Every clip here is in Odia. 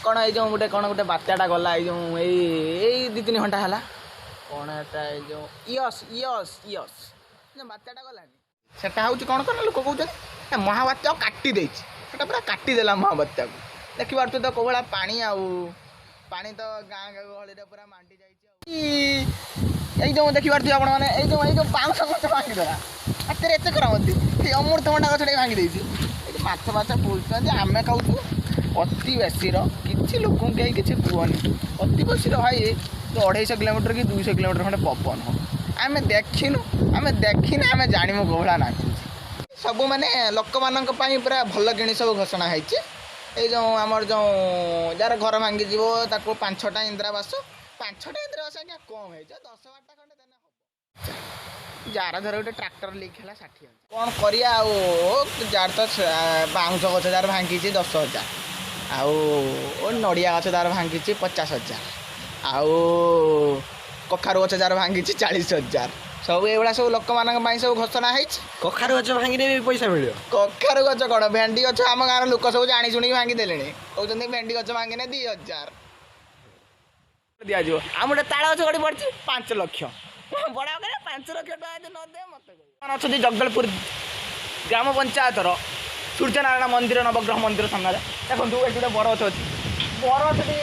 କ'ଣ ଏଇ ଯେଉଁ ଗୋଟେ କ'ଣ ଗୋଟେ ବାତ୍ୟାଟା ଗଲା, ଏଇ ଯେଉଁ ଏଇ ଏଇ 2-3 ଘଣ୍ଟା ହେଲା, କ'ଣ ଏଟା, ଏଇ ଯେଉଁ ୟସ୍ ୟସ୍ ୟସ୍ ବାତ୍ୟାଟା ଗଲାନି, ସେଟା ହେଉଛି କ'ଣ କ'ଣ ଲୋକ କହୁଛନ୍ତି ଏ ମହାବାତ୍ୟା କାଟି ଦେଇଛି, ସେଟା ପୁରା କାଟିଦେଲା ମହାବାତ୍ୟାକୁ। ଦେଖିପାରୁଛୁ ତ କୋଉ ଭଳିଆ ପାଣି, ଆଉ ପାଣି ତ ଗାଁ ଗହଳିରେ ପୁରା ମାଣ୍ଡି ଯାଇଛି। ଆଉ ଏଇ ଯେଉଁ ଦେଖିପାରୁଥିବେ ଆପଣମାନେ, ଏଇ ଯେଉଁ ବାଉଁଶ ଗଛ ଭାଙ୍ଗିଦେଲା। ଏଥିରେ ଏତେ କରାମତି, ଏଇ ଅମୃତଭଣ୍ଡା ଗଛଟା ବି ଭାଙ୍ଗି ଦେଇଛି। ଏଠି ମାଛ ଫାଛ ବୁଲୁଛନ୍ତି, ଆମେ ଖାଉଛୁ। ଅତି ବେଶୀର କିଛି ଲୋକଙ୍କୁ କେହି କିଛି କୁହନି, ଅତି ବେଶୀର ଭାଇ 250 କିଲୋମିଟର କି 200 କିଲୋମିଟର ଖଣ୍ଡେ ପବନ ହବ। ଆମେ ଦେଖିନୁ, ଆମେ ଦେଖିନେ ଆମେ ଜାଣିବୁ କୋଉ ଭଳିଆ ନାଚୁଛି ସବୁ। ମାନେ ଲୋକମାନଙ୍କ ପାଇଁ ପୁରା ଭଲ କିଣି ସବୁ ଘୋଷଣା ହେଇଛି। ଏଇ ଯେଉଁ ଆମର ଯେଉଁ ଯାହାର ଘର ଭାଙ୍ଗିଯିବ, ତାକୁ ପାଞ୍ଚ ଛଅଟା ଇନ୍ଦିରାବାସ, ପାଞ୍ଚ ଛଅଟା ଇନ୍ଦିରାବାସ ଆଜ୍ଞା କମ୍ ହେଇଯିବ, 10-12ଟା ଖଣ୍ଡେ ଦେଲେ ହବ। ଯାହାର ଧର ଗୋଟେ ଟ୍ରାକ୍ଟର ଲିକ୍ ହେଲା, 60,000। କ'ଣ କରିବା ଆଉ? ଯାହାର ତ ବାଉଁଶ ଗଛ ଯାହାର ଭାଙ୍ଗିଛି, 10,000। ଆଉ ନଡ଼ିଆ ଗଛ ଯାହାର ଭାଙ୍ଗିଛି, 50,000। ଆଉ କଖାରୁ ଗଛ ଯାହାର ଭାଙ୍ଗିଛି, 40,000। ସବୁ ଏଇଭଳିଆ ସବୁ ଲୋକମାନଙ୍କ ପାଇଁ ସବୁ ଘୋଷଣା ହେଇଛି। କଖାରୁ ଗଛ ଭାଙ୍ଗିଲେ ବି ପଇସା ମିଳିବ? କଖାରୁ ଗଛ କ'ଣ, ଭେଣ୍ଡି ଗଛ ଆମ ଗାଁର ଲୋକ ସବୁ ଜାଣି ଶୁଣିକି ଭାଙ୍ଗି ଦେଲେଣି। କହୁଛନ୍ତି ଭେଣ୍ଡି ଗଛ ଭାଙ୍ଗିନେ 2,000 ଦିଆଯିବ। ଆମ ଗୋଟେ ତାଳ ଗଛ ଗଡ଼ି ପଡ଼ିଛି, 5 ଲକ୍ଷ। ବଡ଼ ଆକାରରେ 5 ଲକ୍ଷ ଟଙ୍କା ଯଦି ନ ଦେ ମତେ କହିବ। ଅଛନ୍ତି ଜଗଦଲପୁର ଗ୍ରାମ ପଞ୍ଚାୟତର ସୂର୍ଯ୍ୟନାରାୟଣ ମନ୍ଦିର, ନବଗ୍ରହ ମନ୍ଦିର ସାମ୍ନାରେ। ଦେଖନ୍ତୁ, ଏଠି ଗୋଟେ ବର ଗଛ ଅଛି। ବର ଗଛଟି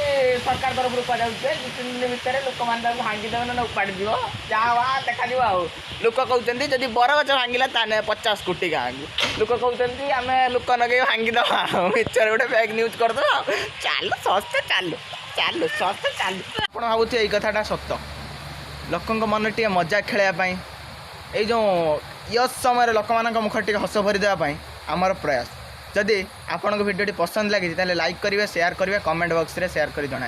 ସରକାର ତରଫରୁ କୁହାଯାଉଛି ଯେ 2-3 ଦିନ ଭିତରେ ଲୋକମାନେ ତାକୁ ଭାଙ୍ଗିଦେବେ, ନହେଲେ ଉପାଡ଼ି ଯିବ। ଯାହା ହବା ଦେଖାଯିବ। ଆଉ ଲୋକ କହୁଛନ୍ତି ଯଦି ବରଗଛ ଭାଙ୍ଗିଲା, ତାହେଲେ 50 କୋଟି ଗାଁକୁ। ଲୋକ କହୁଛନ୍ତି ଆମେ ଲୋକ ଲଗେଇ ଭାଙ୍ଗିଦେବା, ମିଛରେ ଗୋଟେ ଫେକ୍ ନ୍ୟୁଜ୍ କରିଦେବା। ଚାଲୁ ଶସ୍ତା, ଚାଲୁ ଚାଲୁ ଶସ୍ତା ଚାଲୁ। ଆପଣ ଭାବୁଥିବେ ଏଇ କଥାଟା ସତ। ଲୋକଙ୍କ ମନରେ ଟିକେ ମଜା ଖେଳିବା ପାଇଁ, ଏଇ ଯେଉଁ ୟସ୍ ସମୟରେ ଲୋକମାନଙ୍କ ମୁଖରେ ଟିକେ ହସ ଭରିଦେବା ପାଇଁ ଆମର ପ୍ରୟାସ। ଯଦି ଆପଣଙ୍କୁ ଭିଡ଼ିଓଟି ପସନ୍ଦ ଲାଗିଛି, ତାହେଲେ ଲାଇକ୍ କରିବେ, ସେୟାର କରିବେ, କମେଣ୍ଟ ବକ୍ସରେ ସେୟାର କରି ଜଣାଇବେ।